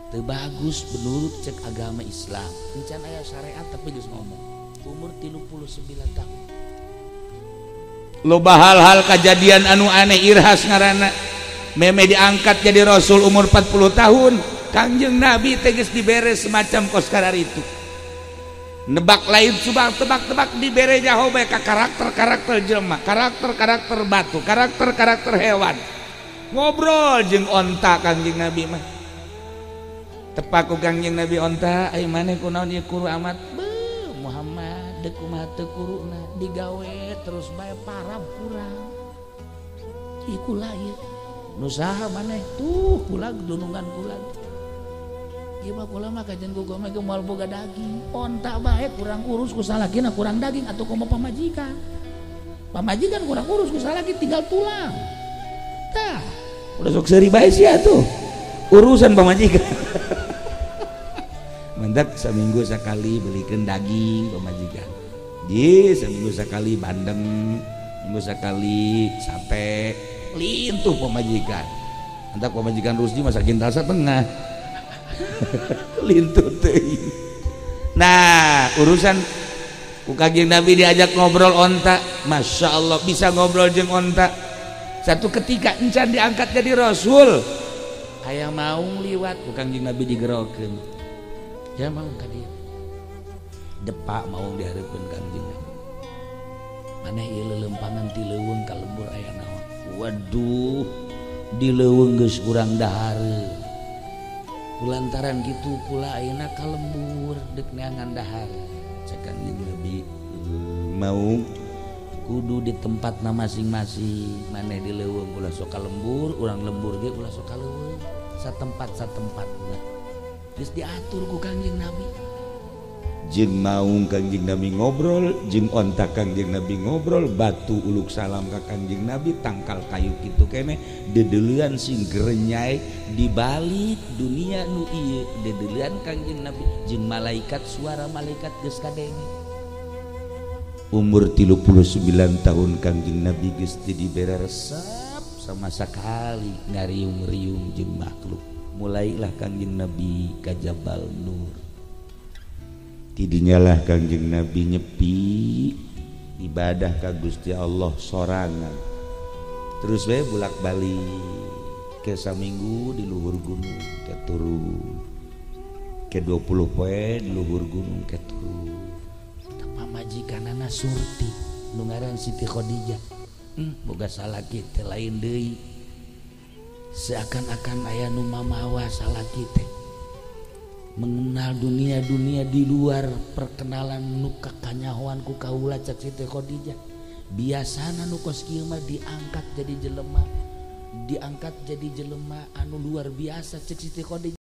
Teu bagus menurut cek agama Islam. Encan aya syariat tapi geus ngomong. Umur 39 tahun. Loba hal-hal kejadian anu aneh irhas ngaranna. Meme diangkat jadi rasul umur 40 tahun. Kangjeng Nabi teh geus dibere semacam kos kararitu. Nebak lain subang tebak-tebak dibere nyaho bae ka karakter-karakter jelema, karakter-karakter batu, karakter-karakter hewan. Ngobrol jeung onta Kangjeng Nabi mah. Tepak ku Kangjeng Nabi onta, ai maneh kunaon ieu kuru amat? Beuh, Muhammad deuk kumaha teu kuruna, digawe terus bae parab kurang. Ieu kula ieu. Nu saha maneh? Tuh kula dunungan kula. Ieu mah kula mah kajian ku gome ge moal boga daging. Onta bae kurang urus ku salakina kurang daging atuh komo pamajikan. Pamajikan kurang urus ku salaki tinggal tulang. Tah, udah sok seuri bae sia tuh. Urusan pamajikan. Mendak seminggu sekali belikan daging pamajikan. Di seminggu sekali bandeng, minggu sekali sate, lintuh pamajikan. Entak pamajikan Rusdi masa kintal setengah. Lintuh teuing. Nah, urusan ku Kangjeng Nabi diajak ngobrol onta, Masya Allah bisa ngobrol jeung onta. Satu ketika encan diangkat jadi rasul, aya maung liwat ku Kangjeng Nabi digerokeun. Ya maung ka dieu. Depak maung dihareupeun Kangjeng Nabi. Maneh ieu leuleumpangan ti leuweung ka lembur aya naon? Waduh, di leuweung geus kurang dahar. Kulantaran gitu kula ayeuna ka lembur deuk neangan dahar. Cek Kangjeng Nabi, maung kudu di tempatna masing-masing. Maneh di leuweung ulah sok ka lembur, urang lembur ge ulah sok ka leuweung. Satempat-satempatna. Geus diatur ku Kangjeng Nabi. Jeung maung Kangjeng Nabi ngobrol, jeung onta Kangjeng Nabi ngobrol, batu uluk salam ka Kangjeng Nabi, tangkal kayu kitu keneh, dedeulean sing gerenyai di balik dunia nu ieu, dedeulean Kangjeng Nabi jeung malaikat, suara malaikat geus kadenge. Umur 39 tahun Kangjeng Nabi geus teu dibere resep sama sekali ngariung-riung jeung makhluk. Mulailah Kangjeng Nabi ka Jabal Nur. Tidinyalah Kangjeng Nabi nyepi ibadah ka Gusti Allah sorangan. Terus we bolak-balik ke saminggu di luhur gunung ke turun. Ke 20 poe di luhur gunung ke turun. Pamajikanana Surti nu ngaran Siti Khadijah. Boga salaki teh lain deui. Seakan-akan aya nu mamawa salaki teh. Mengenal dunia-dunia di luar perkenalan nu kakanyahoan ku kaula cek Siti Khadijah. Biasana nu kos kieu mah diangkat jadi jelema, diangkat jadi jelema anu luar biasa cek Siti Khadijah.